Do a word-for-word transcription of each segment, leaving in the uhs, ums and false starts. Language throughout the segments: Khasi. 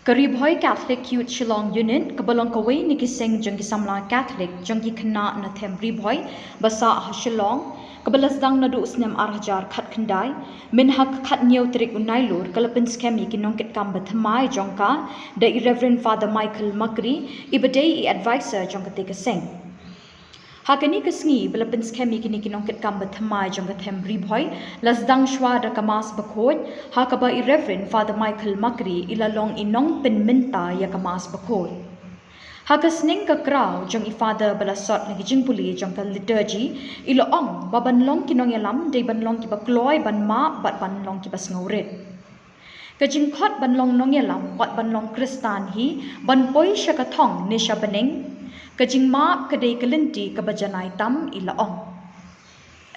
Ka Ri Bhoi Catholic Youth Shillong Unit, kaba long kawei na ki seng jong ki samla Catholic jong ki khynnah na them Ri Bhoi ba sah ha Shillong, kaba la sdang naduh u snem ar hajar khatkhyndai, mynha ka khathynñiew tarik u Nailur ka la pynskhem ïa ki nongkitkam bathymmai jong ka da i Reverend Father Michael Makri, iba dei i advisor jong katei ka seng. Ha kane ka sngi ba la pynskhem ïa kine ki nongkitkam bathymmai jong ka them Ri Bhoi, la sdang shuwa da ka Mass bakhuid, ha kaba i Reverend Father Michael Makri i la long i nongpynmynta ïa ka Mass bakhuid. Ha ka sneng ka kraw jong i Father ba la sot na ki jingpule jong ka liturgy, i la ong ba ban long ki nongïalam dei ban long kiba kloi ban map bad ban long kiba sngewrit. Ka jingkhot ban long nongïalam bad ban long Khristan hi ban poi sha ka thong ne sha bneng. Ka jingmap ka dei ka lynti kaba janai tam, i la ong.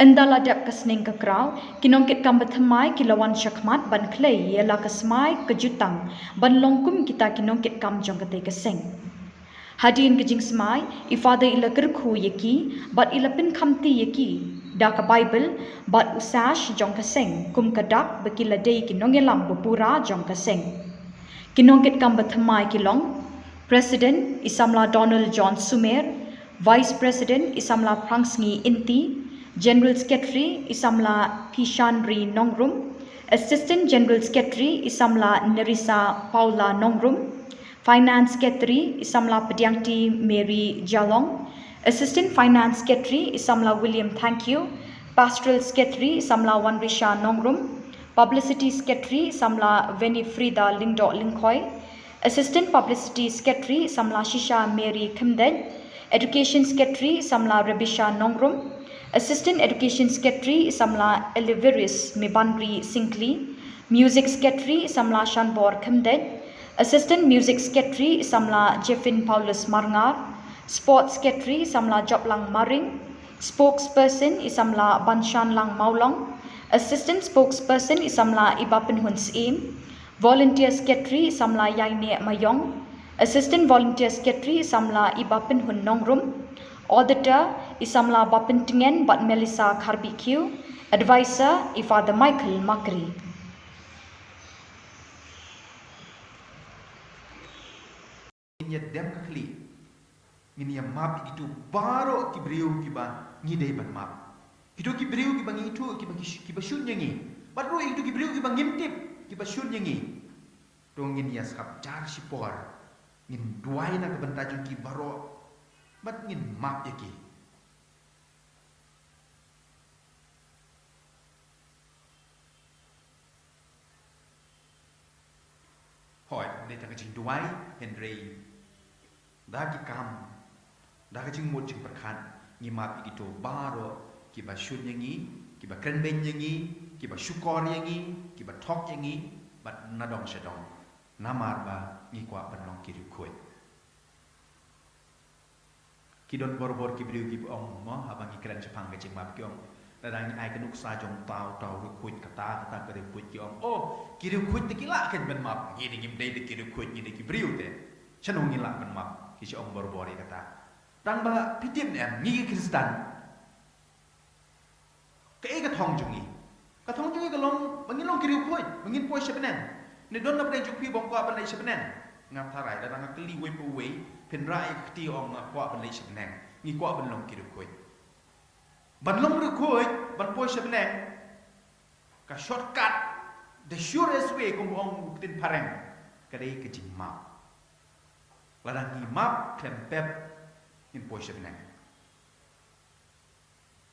Ynda la dep ka sneng ka kraw, ki nongkitkam bathymmai ki la wan shakhmat ban khlei ïa la ka smai ka jutang ban long kum kita ki nongkitkam jong katei ka seng. Hadien ka jingsmai, i Father i la kyrkhu ïa ki bad i la pynkhamti ïa ki da ka Baibl bad u sash jong ka seng, kum ka dak ba ki la dei ki nongïalam bapura jong ka seng. Ki nongkitkam bathymmai ki long: President i samla Donald John Sumer, Vice President i samla Prangsngi Inti, General Secretary i samla Pishanri Nongrum, Assistant General Secretary i samla Nerissa Paula Nongrum, Finance Secretary i samla Pdiangti Mary Jalong, Assistant Finance Secretary i samla William Thankyou, Pastoral Secretary i samla Wanrisha Nongrum, Publicity Secretary i samla Winifreda Lyngdoh Lyngkhoi, Assistant Publicity Secretary i samla Shisha Mary Khymdeit, Education Secretary i samla Rebisha Nongrum, Assistant Education Secretary i samla Elivirus Mibanri Syngkli, Music Secretary i samla Shanbor Khymdeit, Assistant Music Secretary i samla Jeffin Paulus Marngar, Sports Secretary i samla Joplang Maring, Spokesperson i samla Banshanlang Mawlong, Assistant Spokesperson i samla Ibapynhun Syiem, Volunteer Secretary i samla Ïaineh Mayong, Assistant Volunteer Secretary i samla Ibapynhun Nongrum, Auditor i samla Bapyntngen bad Melissa Kharbihkhiew, Advisor i Father Michael Makri. Ngin ïa dem ka khlieh. Ngin ïa map ïa kito baroh ki briew kiba ngi dei ban map. Kito ki briew kiba ngi ithuh kiba ki, kiba shun ïa ngi. Bad ruh ïa kito ki briew kiba ngim tip kiba shun ïa ngi. To ngin ïa sngap jar shipor. Ngin duwai na ka bynta jong ki baroh. Bad ngin map ïa ki. Hooid, ne tang ka jingduwai, hynrei da ki kam, da ka jingmut jingpyrkhat, ngi map ïa kito baroh kiba shun ïa ngi, kiba kren beiñ ïa ngi, kiba shukor ïa ngi, kiba thok ïa ngi, bad na dong sha dong. Namar ba ngi kwah ban long ki riewkhuid. Ki don bor bor ki briew kiba ong mo, haba ngi kren shaphang ka jingmap ki ong, lada ngi ai ka nuksa jong uta uta u riewkhuid, kata kata ka riewkhuid, ki ong, oh, ki riewkhuid te ki lah kein ban map. Ngi te ngim dei de ki riewkhuid, ngi dei ki briew te. Shano ngi lah ban map, ki shu ong bor bor ïa kata. Tang ba phi tip ne em, ngi ki Khristan. Kaei ka thong jong ngi? Ka thong jong ngi ka long ba ngin long ki riewkhuid, ba ngin poi sha bneng. Ne don na pdeng jong phi ba ong kwah ban leit sha bneng? Nga tharai lada nga kylli uwei pa uwei, phin rah ïa ka kti, ong nga kwah ban leit sha bneng, ngi kwah ban long ki riewkhuid. Ban long riewkhuid, ban poi sha bneng, ka shortcut, the surest way, kum ba ong u ktien phareng, ka dei ka jingmap. Lada ngi map khlem pep, ngin poi sha bneng.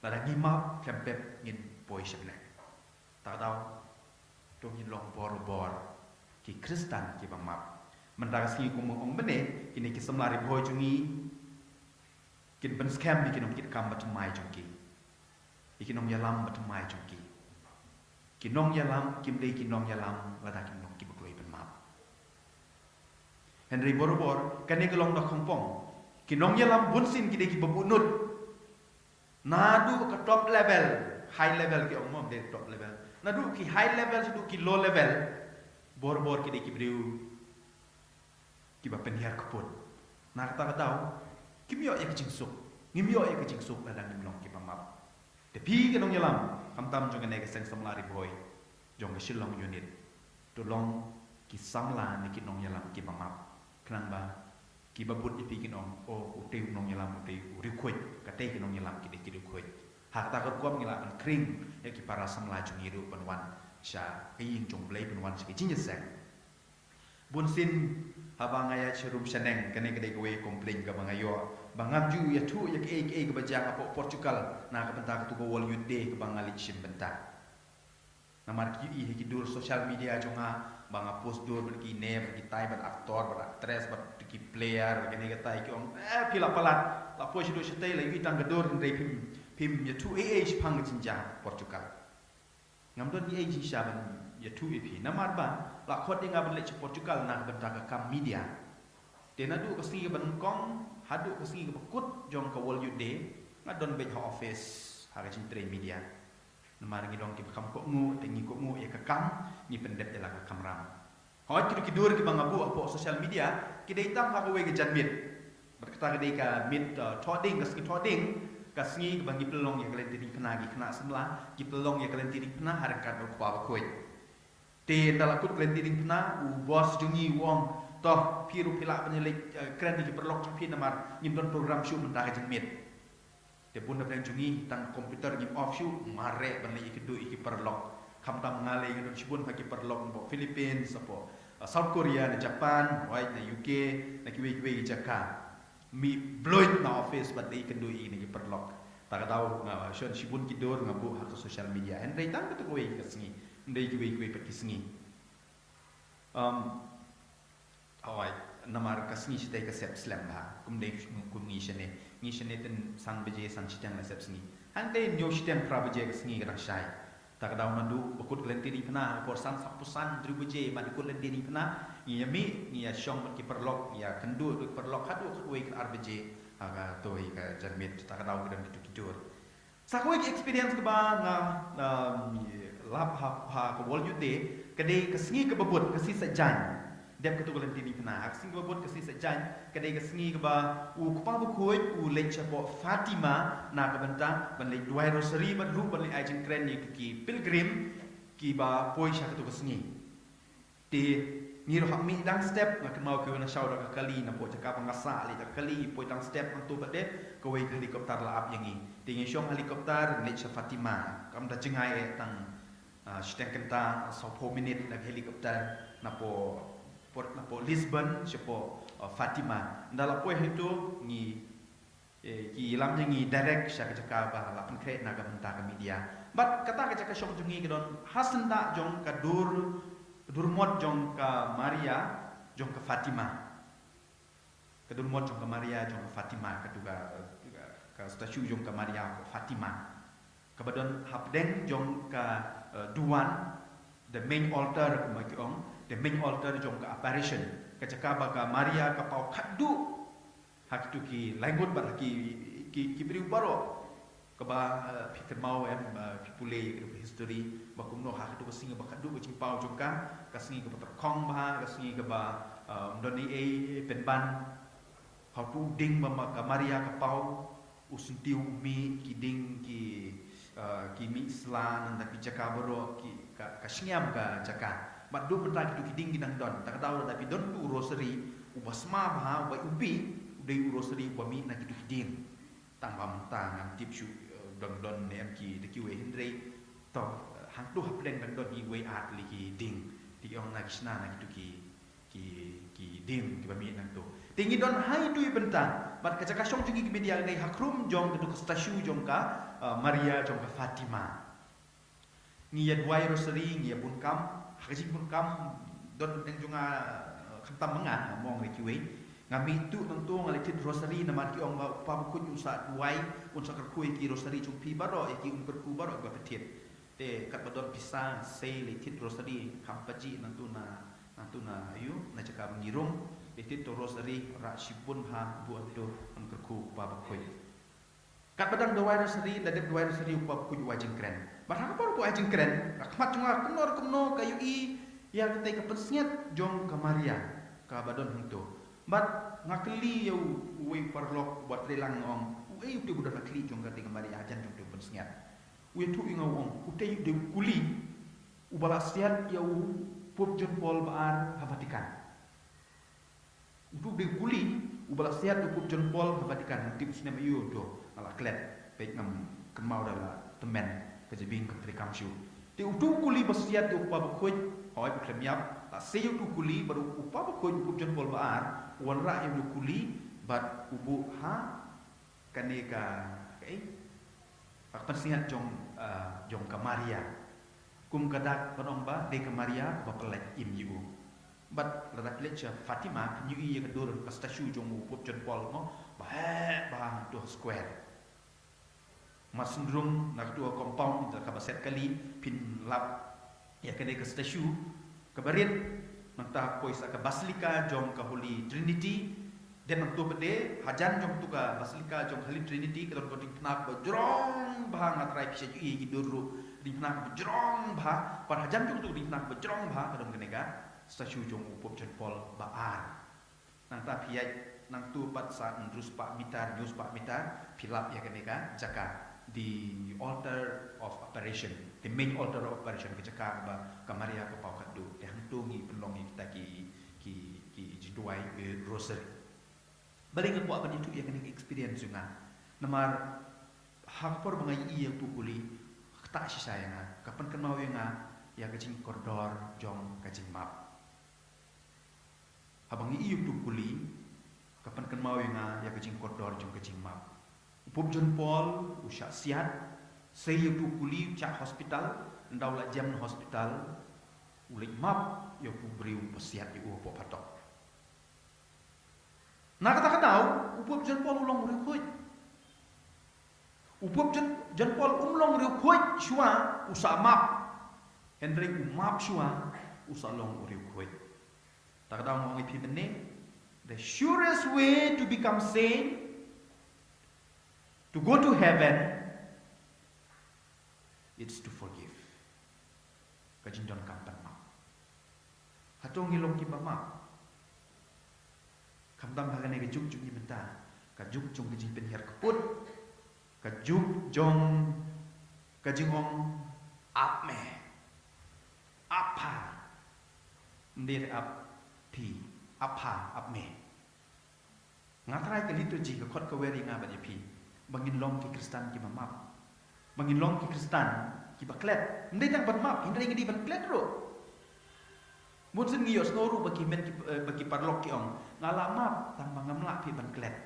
Lada ngi map khlem pep, ngin poi sha bneng. Ta ka daw, to ngin long bor bor ki Khristan kiba map. Mynta ka sngi, kum ba ong mynne, kine ki samla Ri Bhoi jong ngi kin pynskhem ïa ki nongkitkam bathymmai jong ki, ïa ki nongïalam bathymmai jong ki. Ki nongïalam kim dei ki nongïalam lada kim long kiba kloi ban map. Hynrei bor bor kane ka long da khongpong. Ki nongïalam bunsien ki dei kiba buh nud. Naduh ka top level, high level ki ong mo, ym dei top level. Naduh ki high level shaduh ki low level, bor bor ki dei ki briew kiba pynhiar kput. Na kata ka daw, kim ïoh ïa ka jingsuk, ngim ïoh ïa ka jingsuk lada ngim long kiba map. Te phi ki nongïalam, khamtam jong kane ka seng samla Ri Bhoi jong ka Shillong Unit, to long ki samla ne ki nongïalam kiba map. Khnang ba kiba bud ïa phi kin ong, "Oh, utei u nongïalam, utei u riewkhuid, katei ki nongïalam ki dei ki riewkhuid." Ha kata ka rukom ngi lah ban khring ïa ki para samla jong ngi ruh ban wan sha ka ïing jong U Blei, ban wan sha ka jingïaseng. Bun sien haba nga ïaid sharum shaneng, kane ka dei kawei ka complain kaba nga ïoh, ba ngam ju ïathuh ïa kaei kaei kaba jia hapoh Portugal na ka bynta katu ka World Youth Day kaba nga leit shim bynta. Namar ki ïohi ha ki dur social media jong nga ba nga post dur bad kine, bad kitai, bad actor, bad actress, bad ki player, kane katai, ki ong, "Eh, phi la palat, la poi shaduh shatei, la ïohi tang ka dur, hynrei phim, phim ïathuh ei ei shaphang ka jingjia Portugal." Ngam don ei ei shisha ban ïathuh ïa phi. Namar ba la khot ïa nga ban leit sha Portugal na ka bynta ka kam media. Te naduh ka sngi kaba nyngkong haduh ka sngi kaba kut jong ka World Youth Day, nga don beit ha office ha ka jingtrei media. Namar ngi long kiba kham kohnguh, te ngi kohnguh ïa ka kam, ngi pyndep ïa la ka kamram. Hooid, kito ki dur kiba nga buh hapoh social media ki dei tang ha kawei ka janmiet. Bad kata ka dei ka miet, uh, Thohdieng, ka sngi Thohdieng, ka sngi kaba ngi pynlong ïa ka lynti diengphna, ki khynnah samla ki pynlong ïa ka lynti diengphna ha ryngkat bad u kpa bakhuid. Te ynda la kut ka lynti diengphna, u boss jong ngi u ong, "To, phi ruh phi lah ban ïaleit, uh, kren ïa ki paralok jong phi, namar ngim don program shuh mynta ka janmiet." Te bun na pdeng jong ngi tang computer ngim off shuh, mareh ban leit ïakynduh ïa ki paralok. Khamtam nga lei, ngi don shibun ha ki paralok napoh Philippines, napoh, uh, South Korea, na Japan, hooid, na U K, na kiwei kiwei ki jaka. Mih bloit na office bad leit ïakynduh ïa kine ki paralok. Ta ka daw nga shon shibun ki dur nga buh ha ka social media. Hynrei tang katu kawei ka sngi, hynrei kiwei kiwei pat ki sngi. Um, hooid, namar ka sngi shatei ka sep slem bha. Kum dei kum ngi shane. Ngi shane tang san baje, san shiteng la sep sngi. Hangtei hynñiew shiteng phra baje ka sngi ka dang shai. Ta ka daw naduh ba kut ka lynti diengphna, ka por san, saw phew san, hynriew baje, ba kut lynti diengphna, ngi ïa mih, ngi ïa shong bad ki paralok, ngi ïa kynduh bad ki paralok haduh khatwei khatar baje ha katu ka janmiet. Ta ka daw ki don kitu ki dur. Sa kawei ka experience kaba nga, um, lap ha, ha ka World Youth Day, ka dei ka sngi kaba bud, ka sngi Saitjaiñ. Dep katu ka lynti diengphna, ha ka sngi kaba bud, ka sngi Saitjaiñ, ka dei ka sngi kaba u kpa bakhuid u leit shapoh Fatima na ka bynta ban leit duwai rosary bad ruh ban leit ai jingkren ïa ki pilgrim kiba poi sha katu ka sngi. Te ngi ruh hap mih dang step, nga kynmaw kiwei na shaw da ka kali, napoh jaka ba nga sah leit da ka kali, poi dang step, hangto pat de kawei ka helicopter la ap ïa ngi. Te ngi shong helicopter leit sha Fatima. Kam da jngai eh tang, ah, shiteng kynta, saw phew minit da ka helicopter napoh, port, napoh Lisbon shapoh, ah, Fatima. Ynda la poi hato ngi Eh, ki lam ïa ngi direct sha ka jaka ba la pynkhreh na ka bynta ka media. Bad kata ka jaka shong jong ngi ka don ha syndah jong ka dur, ka dur mot jong ka Maria jong ka Fatima. Ka dur mot jong ka Maria jong ka Fatima, katu ka, ka, ka statue jong ka Maria ka Fatima. Kaba don hapdeng jong ka, eh, duwan, the main altar, kumba ki ong, the main altar jong ka apparition. Ka jaka ba ka Maria ka paw khatduh ha kitu ki laingut bad ha ki, ki, ki briew baroh. Kaba, eh, phi kynmaw em, ba phi pule ïa ka history, ba kumno ha katu ka sngi ba khatduh ka jingpaw jong ka, ka sngi kaba tyrkhong bha, ka sngi kaba, eh, ym don ei ei pynban. Hato u dieng ba ma-, ka Maria ka paw, u syntiew u mih, ki dieng ki, eh, ki mih sla, nangta ki jaka baroh, ki, ka, ka shngiam ka jaka. Bad duh mynta kitu ki dieng ki dang don. Ta ka daw lada phi don tu u rosary uba sma bha, uba ubi, u dei u rosary uba mih na kitu ki dieng. Tang ba mynta ngam tip shuh, eh, dang don ne em kita kiwei, hynrei to, eh, hangtu hapdeng dang don kiwei ar tylli ki dieng. Te ong na ki shna na kitu ki, ki, ki dieng kiba mih nangtu. Te ngi don ha itu i bynta, bad ka jaka shong jong ngi ka media ka dei ha khrum jong katu ka statue jong ka, eh, Maria jong ka Fatima. Ngi ïa duwai rosary, ngi ïa bun kam, ha ka jingbun kam, don teng jong nga, eh, khamtam ma nga, nga mong re kiwei. Nga mih tuh nangtu nga leit thied rosary namar ki ong ba u Kpa Bakhuid un sa duwai, un sa kyrkhu ïa ki rosary jong phi baroh, ïa ki um kyrkhu baroh kiba phi thied. Te katba don pisa, sei leit thied rosary, kham pajih nangtu na, nangtu na, ayu, na jaka ba ngi rung, leit thied to rosary, rah shibun bha, buh hangtu, un kyrkhu u Kpa Bakhuid. Katba dang duwai rosary, la dep duwai rosary u Kpa Bakhuid u ai jingkren. Bad ha ka por ba u ai jingkren, ka khmat jong nga kumno re kumno ka ïohi ïa katei ka pynsngiat jong ka Maria kaba don hangto. Bad nga kylli ïa u, uwei u paralok uba trei lang, nga ong, uei utei uba don ha khlieh jong katei ka Maria hajan jong utei u pynsngiat. U ïathuh ïa nga u ong, utei u dei u kuli uba la siat ïa u, Pope John Paul ba ar ha Vatican. Utu dei u kuli uba la siat u Pope John Paul ha Vatican, ngam tip u snem aïu utu, nga la klet, peit ngam kynmaw da la tymmen ka jabieng ka treikam shuh. Te utu u kuli ba siat ïa u Kpa Bakhuid, hooid u khlem ïap, la sei ïa utu u kuli bad u Kpa Bakhuid u Pope John Paul ba ar u wanrah ïa utu u kuli bad u buh ha kane ka, kaei, ka pynsngiat jong, ah, jong ka Maria. Kum ka dak ban ong ba dei ka Maria kaba pynlait im ïa u. Bad lada phi leit sha Fatima phin ïohi ïa ka dur, ka statue jong u Pope John Paul mo, ba heh bha hangto ha square. Mar syndrum na kato ka compound da kaba set kali phin lap ïa kane ka statue kaba rit. Nangta poi sa ka Basilica jong ka Holy Trinity. Dep nangto pat de hajan jong kato ka Basilica jong Holy Trinity ka don ka diengphna ba jrong bha, nga trai phi sha ju ïohi ki dur ruh, diengphna ba jrong bha. Pat hajan jong kato diengphna ba jrong bha ka don kane ka statue jong u Pope John Paul ba ar. Nangta phi ïaid nangto pat sa hynriew spah mitar, hynñiew spah mitar, phi lap ïa kane ka jaka, the altar of apparition, the main altar of apparition, ka jaka ba ka Maria ka paw khadduh. Te hangto ngi pynlong ïa kita ki, ki, ki jingduwai, eh, rosary. Balei nga kwah ban ïathuh ïa kane ka experience jong nga? Namar ha ka por ba nga ïohi ïa utu u kuli, ka ktah shisha ïa nga, ka pynkynmaw ïa nga ïa ka jingkordor jong ka jingmap. Haba nga ïohi ïa utu u kuli, ka pynkynmaw ïa nga ïa ka jingkordor jong ka jingmap. U Pope John Paul u shah siat, sei ïa utu u kuli, u shah hospital, ynda u la jem na hospital, u leit map ïa utu u briew ba siat ïa u hapoh phatok. Na kata ka daw u Pope John Paul u long u riewkhuid. U Pope John, John Paul um long riewkhuid shuwa u sah map. Hynrei u map shuwa u sah long u riewkhuid. Ta ka daw nga ong ïa phi mynne, the surest way to become saint, to go to heaven, it's to forgive. Ka jingdonkam ban map. Hato ngi long kiba map? Khamtam ha kane ka juk jong ngi mynta, ka juk jong ka jingpynhiar kput, ka juk jong ka jingong ap me, ap pha. Ym dei re ap phi, ap pha, ap me. Nga trai ka liturgy ka khot ka wer ïa nga bad ïa phi ba ngin long ki Khristan kiba map, ba ngin long ki Khristan kiba klet. Ym dei tang ban map, hynrei ngi dei ban klet ruh. Bun sien ngi ïohsngew ruh ba ki hynmen ki, eh, ba ki paralok ki ong, nga la map tang ba ngam lah phi ban klet.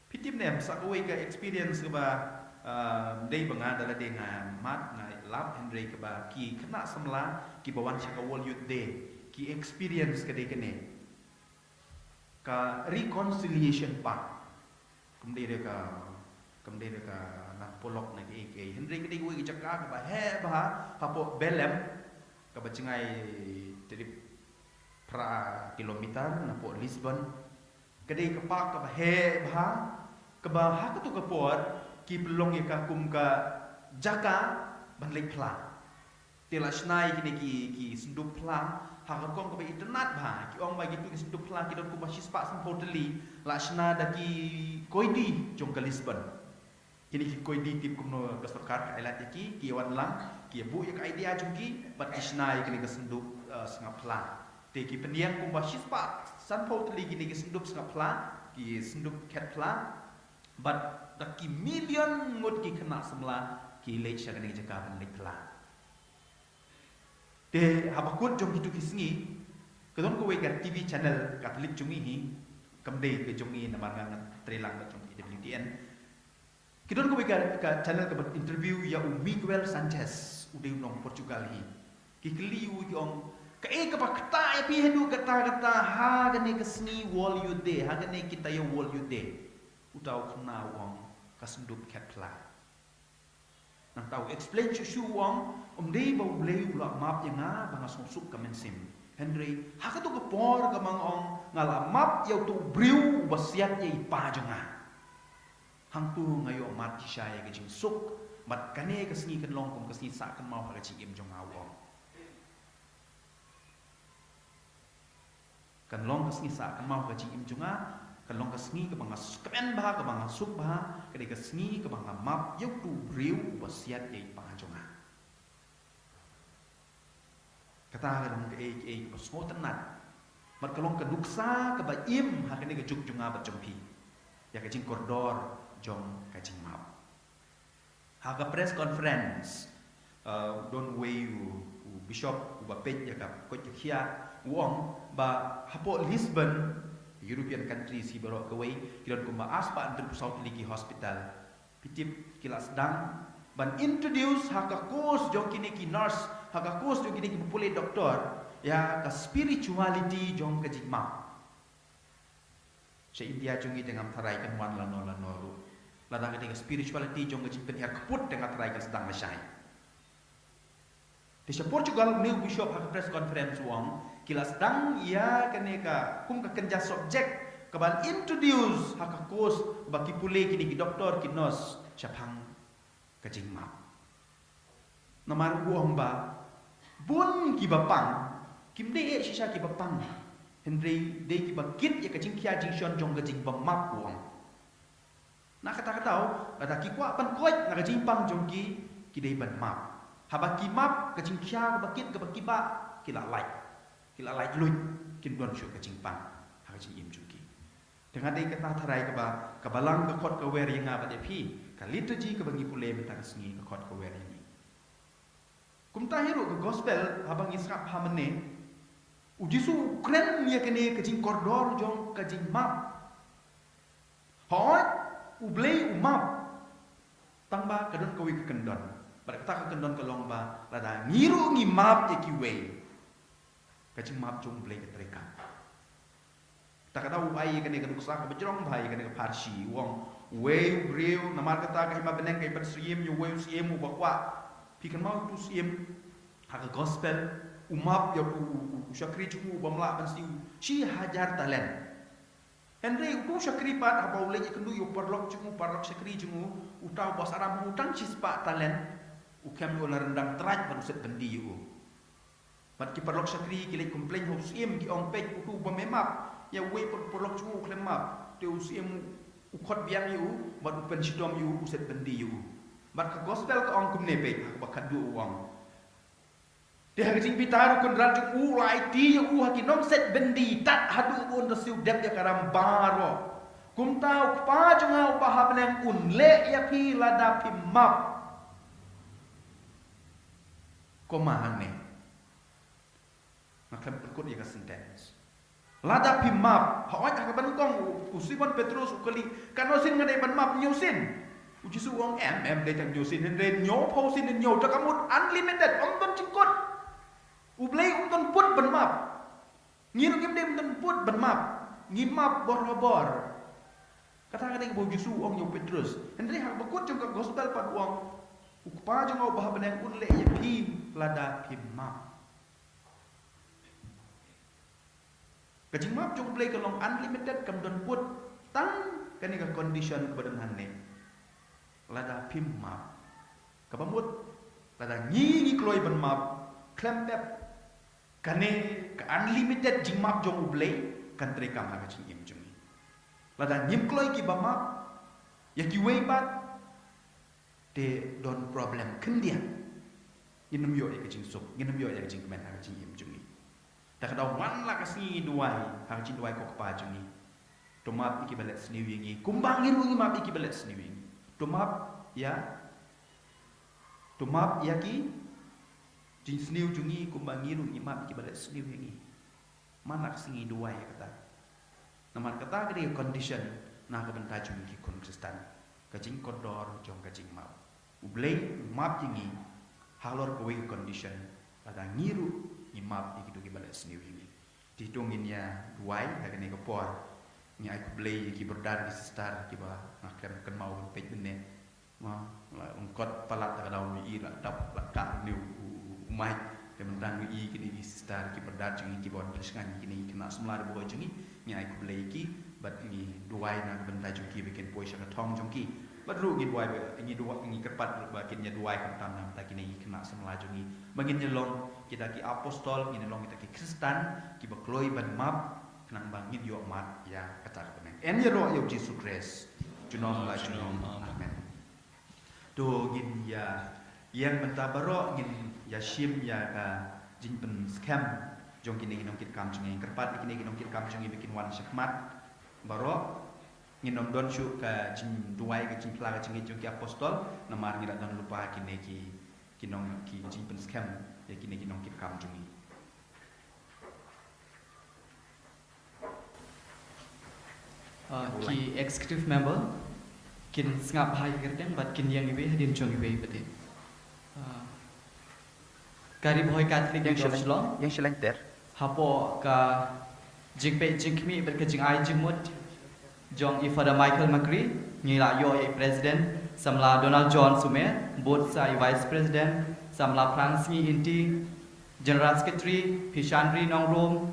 Phi tip ne em, sa kawei ka experience kaba, ah, dei ba nga da lade nga mad, nga lap, hynrei kaba ki khynnah samla kiba wan sha ka World Youth Day ki experience ka dei kane. Ka Reconciliation Park. Kam dei re ka, kam dei re ka Nongpohlok ne kaei kaei. Hynrei ka dei kawei ka jaka kaba heh bha hapoh Belém, kaba jngai tip phra kilometer napoh Lisbon. Ka dei ka park kaba heh bha, kaba ha kato ka por ki pynlong ïa ka kum ka jaka ban leit phla. Te la shna ïa kine ki, ki syndup phla ha ka rukom kaba itynnad bha. Ki ong ba kito ki syndup phla ki don kumba shispah sanphew tylli, la shna da ki koidi jong ka Lisbon. Kine ki koidi, tip kumno ka sorkar ka ailad ïa ki, ki ïa wan lang, ki ïa buh ïa ka idea jong ki bad ki shna ïa kine ka syndup, eh, sngap phla. Te ki pynïeng kumba shispah sanphew tylli kine ki syndup sngap phla, ki syndup khet phla. Bad da ki million ngut ki khynnah samla ki leit sha kane ka jaka ban leit phla. Te haba kut jong kito ki sngi, ka don kawei ka T V channel Katholik jong ngi hi, kam dei ka jong ngi namar nga nga trei lang bad jong K W T N. Ki don kawei ka, ka channel kaba interview ïa u Miguel Sanchez, u dei u nong Portugal hi. Ki kylli u, ki ong, kaei kaba ktah ïa phi haduh katta katta ha kane ka sngi World Youth Day, ha kane kita ïa World Youth Day? Uta u khynnah u ong, ka syndup khet phla. Nangta u explain shuh shuh u ong, ym dei ba U Blei u la map ïa nga ba nga sngewsuk ka mynsiem. Hynrei ha kato ka por kaba nga ong nga la map ïa uto u briew uba siat ïa i pa jong nga, hangto nga ïoh mad shisha ïa ka jingsuk. Bad kane ka sngi kan long kum ka sngi sah kynmaw ha ka jingim jong nga, u ong. Kan long ka sngi sah kynmaw ha ka jingim jong nga, kan long ka sngi kaba nga kmen bha, kaba nga suk bha, ka dei ka sngi kaba nga map ïa uto u briew uba siat ïa i pa jong nga. Kata ka long kaei kaei kaba sngewtynnat. Bad ka long ka nuksa kaba im ha kane ka juk jong nga bad jong phi, ïa ka jingkordor jong ka jingmap. Ha ka press conference, uh, don uwei u, u bishop uba peit ïa ka koit ka khiah, u ong ba hapoh Lisbon, European countries hi baroh kawei, ki don kumba arspah hynriewphew saw tylli ki hospital. Phi tip, ki la sdang ban introduce ha ka course jong kine ki nurse, ha ka course jong kine ki pule doktor, ïa ka spirituality jong ka jingmap. Sha India jong ngi te ngam tharai kan wan lano lano ruh. Lada ka dei ka spirituality jong ka jingpynïar kput te nga tharai kan sdang lashai. Te sha Portugal, une u bishop ha ka press conference u ong, ki la sdang ïa kane ka, kum ka kynja subject kaban introduce ha ka course ba ki pule kine ki doktor, ki nurse shaphang ka jingmap. Namar u ong ba bun kiba pang kim dei eh shisha kiba pang, hynrei dei kiba kit ïa ka jingkhia jingshon jong ka jingbymap, u ong. Na kata ka daw, lada ki kwah ban koit na ka jingpang jong ki, ki dei ban map. Haba ki map, ka jingkhia kaba kit kaba kiba, ki la lait, ki la lait luid, kim don shuh ka jingpang ha ka jingim jong ki. Te nga dei kata tharai kaba, ka Balang ka khot ka wer ïa nga bad ïa phi, ka liturgy kaba ngi pule mynta ka sngi ka khot ka wer ïa ngi. Kumta hi ruh ka gospel, haba ngi sngap ha mynne, u Jisu u kren ïa kane ka jingkordor jong ka jingmap. Hooid, U Blei u map, tangba ka don kawei ka kyndon. Bad kata ka kyndon ka long ba lada ngi ruh ngi map ïa kiwei, ka jingmap jong U Blei ka treikam. Ta ka daw u ai ïa kane ka nuksa kaba jrong bha ïa kane ka pharshi, u ong, uwei u briew, namar kata ka hima bneng ka i ban siem ïa uwei u siem uba kwah. Phi kynmaw utu u siem ha ka gospel, u map ïa utu u, u, u shakri jong u uba mlah ban siew shi hajar talent. Hynrei utu u shakri pat, haba u leit ïakynduh ïa u paralok jong u, paralok shakri jong u, uta uba saram u tang shispah talent, u khlem ïoh la ryndang trai ban u set byndi ïa u. Bad ki paralok shakri ki leit complain ha u siem, ki ong, peit, utu uba me map ïa uwei u paralok jong u u khlem map, te u siem u khot biang ïa u bad u pynshitom ïa u, u set byndi ïa u. Bad ka gospel ka ong kumne, peit, ha kaba khatduh u ong, te ha ka jingbitar u kynrad jong u u la aiti ïa u ha ki nongset byndi tad haduh ba un da siew dep ïa ka ram baroh. Kumta U Kpa jong nga uba ha bneng un leh ïa phi lada phim map. Koma hangne. Nga khlem pynkut ïa ka sentence. Lada phim map, hooid, ha kaba nyngkong u, u Simon Petrus u kylli, katno sien nga dei ban map, hynñiew sien? U Jisu u ong, em, em dei tang hynñiew sien, hynrei hynñiewphew sien hynñiew, da ka mut unlimited, ym don jingkut. U Blei um don put ban map. Ngi ruh ngim dei ban don put ban map. Ngi map borabor. Kata ka dei kaba u Jisu u ong ïa u Petrus. Hynrei ha kaba kut jong ka gospel pat u ong, U Kpa jong nga uba ha bneng un leh ïa phi lada phim map. Ka jingmap jong U Blei ka long unlimited, kam don put, tang kane ka condition kaba don hangne. Lada phim map. Kaba mut, lada ngi ngi kloi ban map, khlem pep, kane ka unlimited jingmap jong U Blei kan treikam ha ka jingim jong ngi. Lada ngim kloi kiba map ïa kiwei pat, te don problem khyndiat. Ngin ym ïoh ïa ka jingsuk, ngin ym ïoh ïa ka jingkmen ha ka jingim jong ngi. Ta ka daw man la ka sngi ngi duwai ha ka jingduwai ko Kpa jong ngi. To map ïa kiba leh sniew ïa ngi kumba ngi ruh ngi map ïa kiba leh sniew ïa ngi. To map ïa, to map ïa ki jingsniew jong ngi kumba ngi ruh ngi map ïa kiba leh sniew ïa ngi. Man la ka sngi duwai ïa kata. Namar kata ka dei ka condition na ka bynta jong ngi ki khun Khristan, ka jingkordor jong ka jingmap. U Blei u map ïa ngi halor kawei ka condition, lada ngi ruh ngi map ïa kito kiba leh sniew ïa ngi. Te to ngin ïa duwai ha kane ka por. Ngi ai khublei ïa ki brother ki sister kiba nga khlem kynmaw ban peit mynne. Ma, la ong kot palat, ta ka daw ngi i la dap la kah ne u, u, u mic. Te mynta ngi i kine ki sister ki brother jong ngi kiba wan pynshngaiñ kine ki khynnah samla kiba wan jong ngi. Ngi ai khublei ïa ki bad ngi duwai na ka bynta jong ki ba kin poi sha ka thong jong ki. Bad ruh ngi duwai ba ngi duwai, ngi kyrpad ba kin ïa duwai khamtam na ka bynta kine ki khynnah samla jong ngi, ba ngin ïa long kita ki apostol, ngin ïa long kita ki Khristan kiba kloi ban map, khnang ba ngin ïoh mad ïa kata ka bneng. Yn ïaroh ïa u Jisu Khrist junom la junom. Amen. To ngin ïa ïeng mynta baroh, ngin ïa shim ïa ka jingpynskhem jong kine ki nongkitkam jong ngi. Kyrpad ïa kine ki nongkitkam jong ngi ba kin wan shakhmat baroh. Ngin ym don shuh ka jingduwai, ka jingphla, ka jingngeit jong ki apostol, namar ngi la don lypa kine ki, ki nong, ki jingpynskhem ïa kine ki nongkitkam jong ngi. Uh, ki executive member kin sngap ha ki kyrteng bad kin ïeng iwei hadien jong iwei pat. Uh, ka Ri Bhoi Katholik Ïeng Union of Shillong, Shillong, ïeng Shillong ter. Hapoh ka jingpeit jingkhmih bad ka jingai jingmut jong i Father Michael Makri, ngi la ïoh ïa i President Samla Donald John Sumer, bud sa i Vice President Samla Prangsngi Inti, General Secretary Pishanri Nongrum,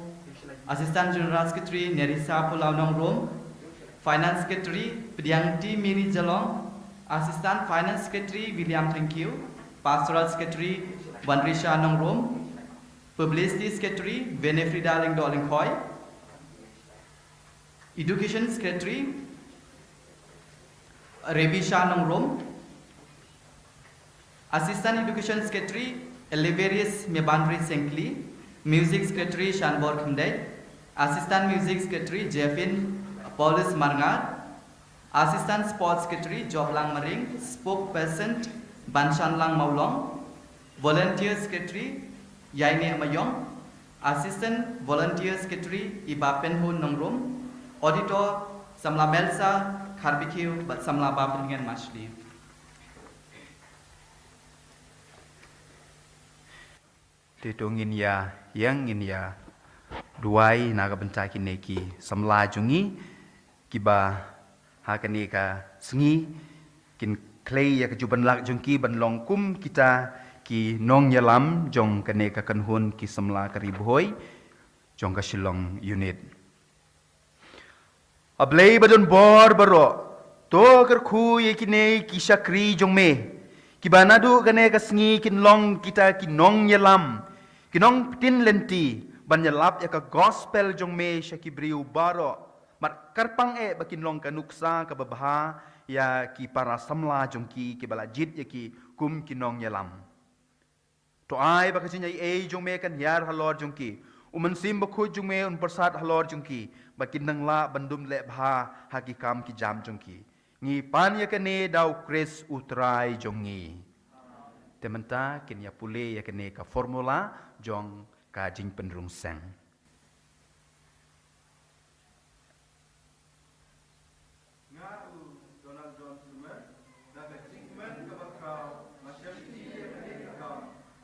Assistant General Secretary Nerissa Pulau Nongrum, Finance Secretary Pdiangti Miri Jalong, Assistant Finance Secretary William Thangkhiew, Pastoral Secretary Vanrisha Nongrum, Publicity Secretary Winifrida Lyngdoh Lyngkhoi, Education Secretary Rebisha Nongrum, Assistant Education Secretary Eliverius Mebanri Sengkli, Music Secretary Shanbor Khymdeit, Assistant Music Secretary Jeffin Paulus Marngar, Assistant Sports Secretary Joplang Maring, Spokesperson Banshanlang Maulong, Volunteer Secretary Yaine Mayong, Assistant Volunteer Secretary Iba Penhun Nongrum, Auditor Samla Melsa Kharbikiew bad Samla Bapyngen Mashli. Te to ngin ïa ïeng, ngin ïa duwai na ka bynta kine ki samla jong ngi kiba ha kane ka sngi kin khlei ïa ka jubanlak jong ki ban long kum kita ki nongïalam jong kane ka kynhun ki samla ka Ri Bhoi jong ka Shillong Unit. A Blei ba don bor baroh, to kyrkhu ïa kine ki shakri jong me kiba naduh kane ka sngi kin long kita ki nongïalam, ki nongpyntin lynti ban ïalap ïa ka gospel jong me sha ki briew baroh. Bad kyrpang eh ba kin long ka nuksa kaba bha ïa ki para samla jong ki kiba la jied ïa ki kum ki nongïalam. To ai ba ka jingaiei jong me kan hiar halor jong ki, U Mynsiem Bakhuid jong me un pyrsad halor jong ki, ba kin nang lah ban dum leh bha ha ki kam ki jam jong ki. Ngi pan ïa kane da U Khrist U Trai jong ngi. Te mynta kin ïa pule ïa kane ka formula jong ka jingpynrung seng. Nga u Donald John Sumer, da ka jingkmen kaba khraw, nga sheptieng ïa kane ka kam,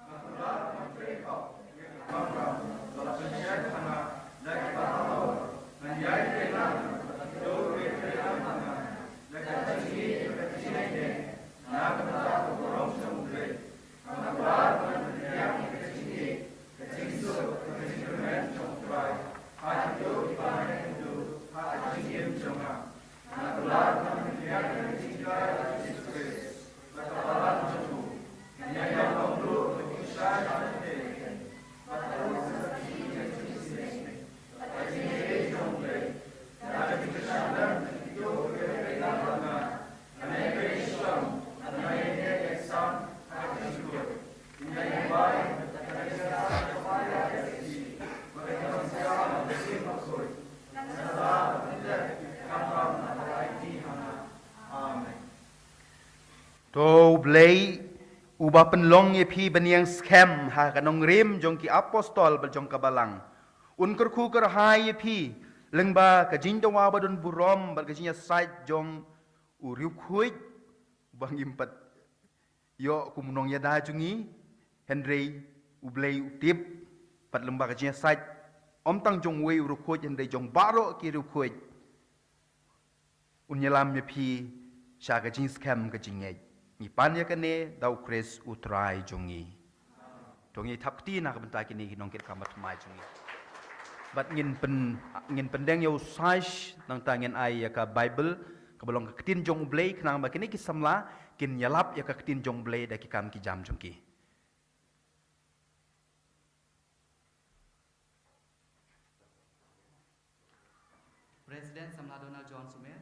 nga kular, nga trei hok ïa ka kamram ba la pynshai ha nga da ki bahalor, ngan ïai trei lang bad ki dewïong trei lang ha nga, da ka jingïeit bad ka jingïeit, na ka bynta ka burom jong U Blei. Nga kular ban pynbiang ïa ka jingïeit, ka jingsuk, ka jingkyrmen jong U Trai ha kito kiba nang ïakynduh ha ka jingim jong nga. Nga kular ban pynbiang ïa ka jinghikai U Jisu Khrist bad ka balang jong u. Ngan ïalam bymduh bad pynshai shatei bad ka jingïaseng bad ka jingïeit jong U Blei. Nga la kyrshan lem ïa kito kiba trei lang ha nga. To U Blei uba pynlong ïa phi ban ïeng skhem ha ka nongrim jong ki apostol bad jong ka balang, un kyrkhu kyrhai ïa phi lyngba ka jingdawa ba don burom bad ka jingïasaid jong u riewkhuid, uba ngim pat ïoh kum u nongïada jong ngi, hynrei U Blei u tip, bad lyngba ka jingïasaid ym tang jong uwei u riewkhuid hynrei jong baroh ki riewkhuid, un ïalam ïa phi sha ka jingskhem ka jingngeit. Ngi pan ïa kane da U Khrist U Trai jong ngi. To ngin ïa thap kti na ka bynta kine ki nongkitkam bathymmai jong ngi. Bad ngin pyn, ngin pyndeng ïa u saish, nangta ngin ai ïa ka Baibl kaba long ka ktien jong U Blei, khnang ba kine ki samla kin ïalap ïa ka ktien jong U Blei da ki kam ki jam jong ki. President Samla Donald John Sumer,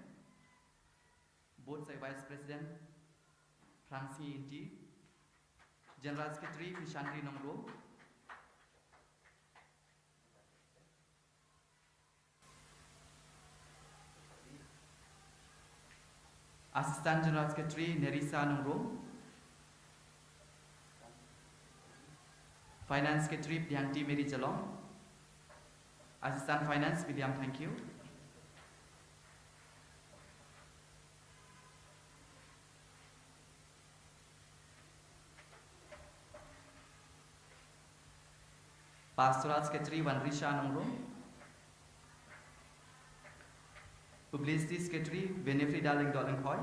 Board Vice President Prangsngi Inti, General Secretary Mishanri Nongrum, Assistant General Secretary Nerissa Nongrum. Finance Secretary Priyanti Mary Jalong. Assistant Finance William Thangkhiew. Pastoral Secretary Wanrisha Nongrum. Publicity Secretary Winifrida Lyngdoh Lyngkhoi.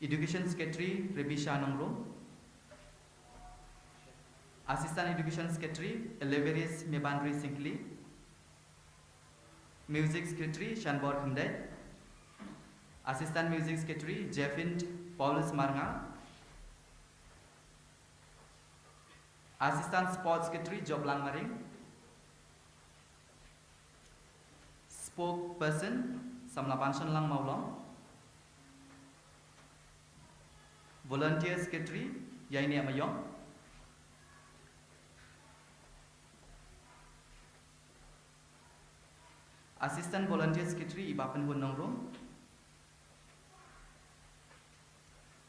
Education Secretary Rebisha Nongrum. Assistant Education Secretary Eleverius Mebanri Syngkli. Music Secretary Shanbor Khymdeit. Assistant Music Secretary Jeffint Paulus Marngar. Assistant Sports Secretary Joplang Maring. Spokesperson Samla Banshanlang Mawlong. Volunteer Secretary Yaineh Mayong. Assistant Volunteer Secretary i Bapynhun Nongrum.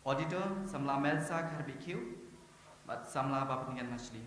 Auditor Samla Melsa Kharbikiew bad Samla Bapyngen Mashli.